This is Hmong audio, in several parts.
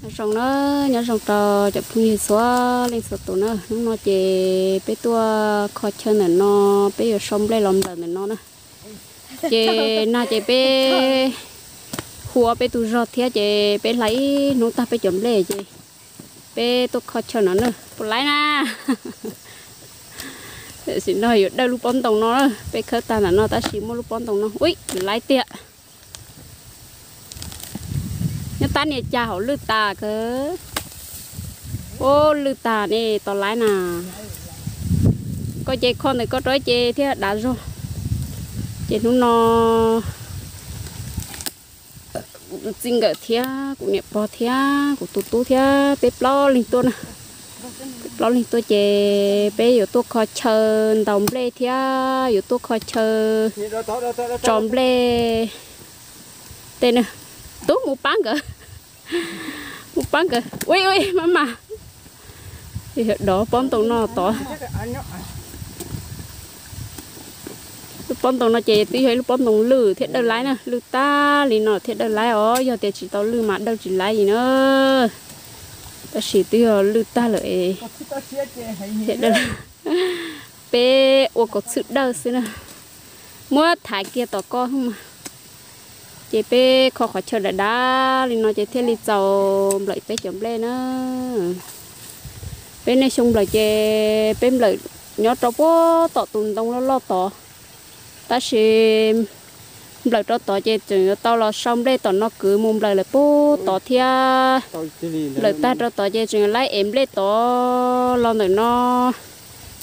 Nyob zoo na, nyob zoo rau cov phooj ywg txhua leej txhua tus na. Hnub no ces peb tuaj kho chaw ntawm no, peb yuav sau nplej los nplawm ntawm no na. Ces nag ces peb hu ob peb tug zog thiab ces peb hlais ib hnub tag peb cov nplej ces peb tuaj kho chaw no na, puas laib na? Tam sim no yuav dawj lub pob ntoo no, peb khawb tag ntawm no tab sis muaj lub pob ntoo no, ui, laib tiag. Nyob tab niag cas hauv lwj tas kawg. Ub, lwj tas ne, tos laib na. Koj ces kho ntawm koj rau ces thiaj dav zog. Ces hnub no kuv tus txij nkawm thiab kuv niam pog thiab kuv tus tub thiab peb plaub leeg tuaj na. Peb plaub leeg tuaj ces peb yuav tuaj kho chaw ntaus nplej thiab yuav tuaj kho chaw tso nplej tej na. Tub mus pab nkawd, mus pab nkawd. Ui ui, maj mam, dov pob ntoo no tod. Lub pob ntoo no ces twb yog ib lub pob ntoo lwj thiab dawj laib na, lwj tag li no thiab dawj laib os, yog tias tsis tau lwj mas dawj tsis laib li na. Tab sis twb yog lwj tag lawm thiab dawj. Peb ua kaus txhwb dawj xwb na, muab thaiv kiag tom koj mas. Ces peb kho qhov chaw dav dav li no ces thiaj li txaus nplawm peb cov nplej na. Peb niaj xyoo nplawm ces peb nplawm nyob rau puag tom tus ntoo loj loj tod, tab sis nplawm rau tod ces tseem yuav tau los sau nplej tom no kwv mus nplawm lawm puag tod thiab. Nplawm tag rau tod ces tseem yuav laib ev nplej tod los ntawm no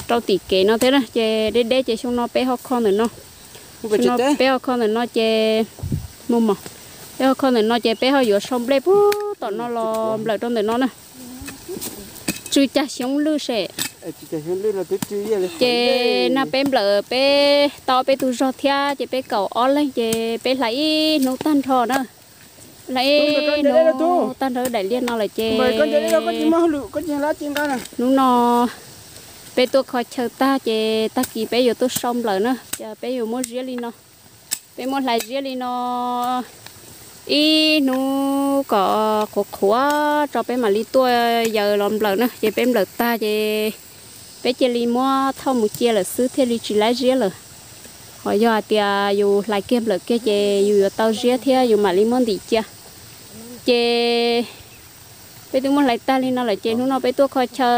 rau tim kev no thiab na. Ces deb deb ces xyoo no peb ho kho ntawm no, xyoo no peb ho kho ntawm no ces, mus mog, peb ho kho ntawm no ces peb ho yuav sau nplej puag tom no los nplawm rau ntawm no na. Tsw cag xyoob lwj se. Ces nag peb nplawm peb tau peb tug zog thiab ces peb kaum ob leeg ces peb hlais ib hnub tag nrho na. Hlais ib hnub tag nrho daim liaj no lawm ces hnub no peb tuaj kho chaw tag ces tag kis peb yuav tuaj sau nplawm na, ces peb yuav muab ziab li no. Peb muab hlais ziab li no ib hnub kom qhuav qhuav tso peb mam li tuaj yaws los nplawm na. Ces peb nplawm tag ces peb cia li muab thauj mus cia lawm xwb thiaj li tsis laib ziab lawm. Ho yog hais tias yus hlais kiag nplawm kiag ces yus yuav tau ziab thiab yus mam li muab ntim cia. Ces peb twb muab hlais tag li no lawm ces hnub no peb tuaj kho chaw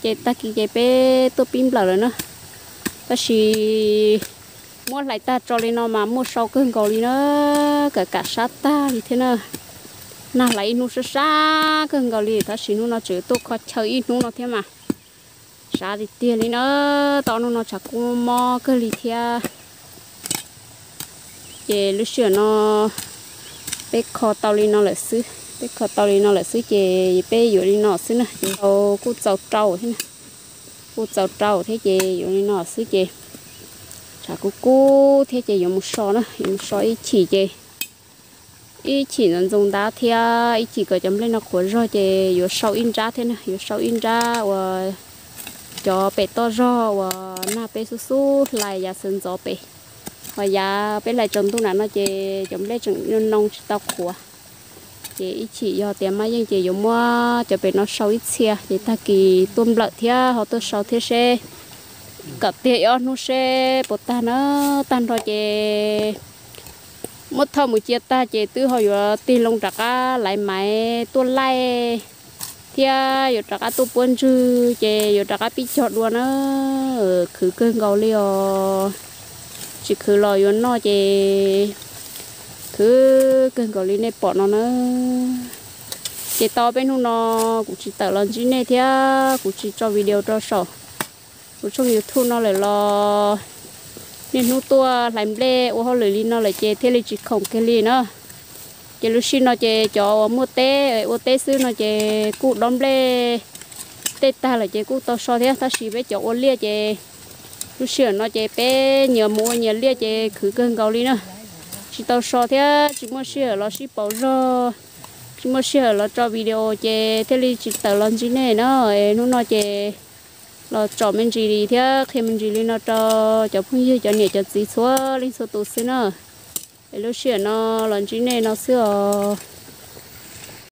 ces tag kis ces peb tuaj pib nplawm lawm na. Tab sis muab hlais tag tso li no mas muaj sau kawg nkaus li na, kam kam sab tag li thiab na. Nag hlais ib hnub sab sab kawg nkaus li tab sis hnub no tseem tuaj kho chaw ib hnub no thiab mas sab tiag tiag li na. Tau hnub no tshav kub mob kawg li thiab. Ces lub sij hawm no peb kho tau li no lawm xwb, peb kho tau li no lawm xwb ces peb yuav li no xwb na. Ces kuj txaus rau thiab na, kuj txaus rau thiab ces yuav li no xwb ces tshav kub kub thiab ces yuav mus so na, yuav mus so ib chim ces ib chim ntxoov ntxoov ntab thiab ib chim kom cov nplej no qhuav zog ces yuav sau ib nrab thiab na, yuav sau ib nrab uas cov pem toj zog uas nag peb xub xub hlais yav sawv ntxov pem. Ho yav peb hlais tsaus ntuj nram no ces cov nplej tseem noo tsis tau qhuav. Ces ib chim yog tias maj yeej ces yuav muab cov pem no sau ib txhia ces tag kis tuaj nplawm thiab ho tuaj sau thiab seb kom tiag ib ob hnub seb puas tag na. Tag nrho ces muab thauj mus cia tag ces twb ho yuav tig loo rov qab laiv maiv tuaj laij thiab yuav rov qab tuaj puab ntswg ces yuav rov qab pib cog dua na. Khwv kawg nkaus li os. Tsis khwv los yuav noj ces khwv kawg nkaus li nej pom no na. Ces tau peb hnub no kuv tsis tawm los ntsib nej thiab kuv tsis tso video rau saum kuv tshooj YouTube no lawm los niaj hnub tuaj hlais nplej ua hauj lwm li no lawm ces thiaj li tsis khoom kiag li na. Ces lub sij no ces cov uas muaj teb ua teb xwb no ces kuj dob nplej tej tag lawm ces kuj tau so thiab, tab sis peb cov ua liaj ces lub sij hawm no ces peb nyias mus ua nyias liaj ces khwv kawg nkaus li na. Tsis tau so thiab tsis muaj sij hawm los sib pauv zog, tsis muaj sij hawm los tso video ces thiaj li tsis tawm los ntsib nej na. Hnub no ces los tsom me ntsis thiab qhia me ntsis li no rau cov phooj ywg cov niam cov txiv txhua leej txhua tus xwb na. Es lub sij hawm no los ntsib nej no xwb os.